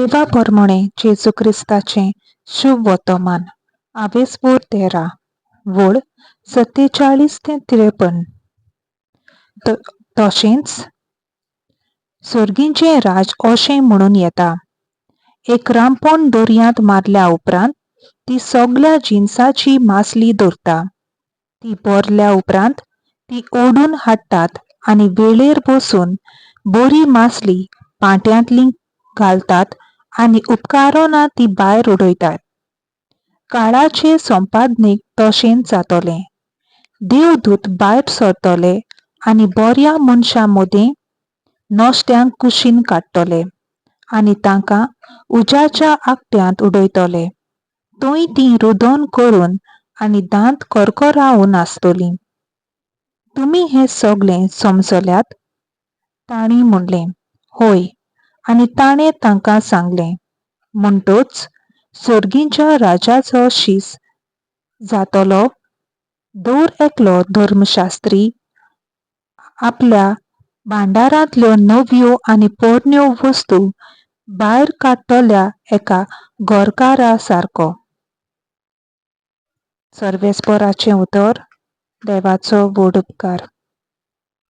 देवा परमणें जेजू क्रिस्ताचें शुभ वर्तमान आवेसपूर 13 वळ 47 ते 53. तशेंच सर्गीचें राज अशें म्हणून येता, एक रांपण दर्यांत मारल्या उपरांत ती सगल्या जिनसाची मासली धरता. ती भरल्या उपरांत ती ओडून हाडटात आनी वेळेर बसून बरी मासली पांट्यांतली घालतात आनी उपकारना ती भायर उडयतात. काळाचे संपादनीक तशेंच जातलें. देवदूत भायर सरतले आनी बऱ्या मनशां मदीं नश्ट्यांक कुशीन काडटले आनी तांकां उज्याच्या आकट्यांत उडयतले. थंय तीं रुदन करून आनी दांत करकरावन आसतलीं. तुमी हें सगळें समजल्यात? तांणी म्हणलें, हय. आनी ताणें तांकां सांगलें, म्हणटच सर्गीच्या राजाचो शीस जातलो दर एकलो धर्मशास्त्री आपल्या भांडारांतल्यो नव्यो आनी पोरण्यो वस्तू भायर काडटल्या एका घरकारा सारको. सर्वेस्पराचें उतर. देवाचो व्हड उपकार.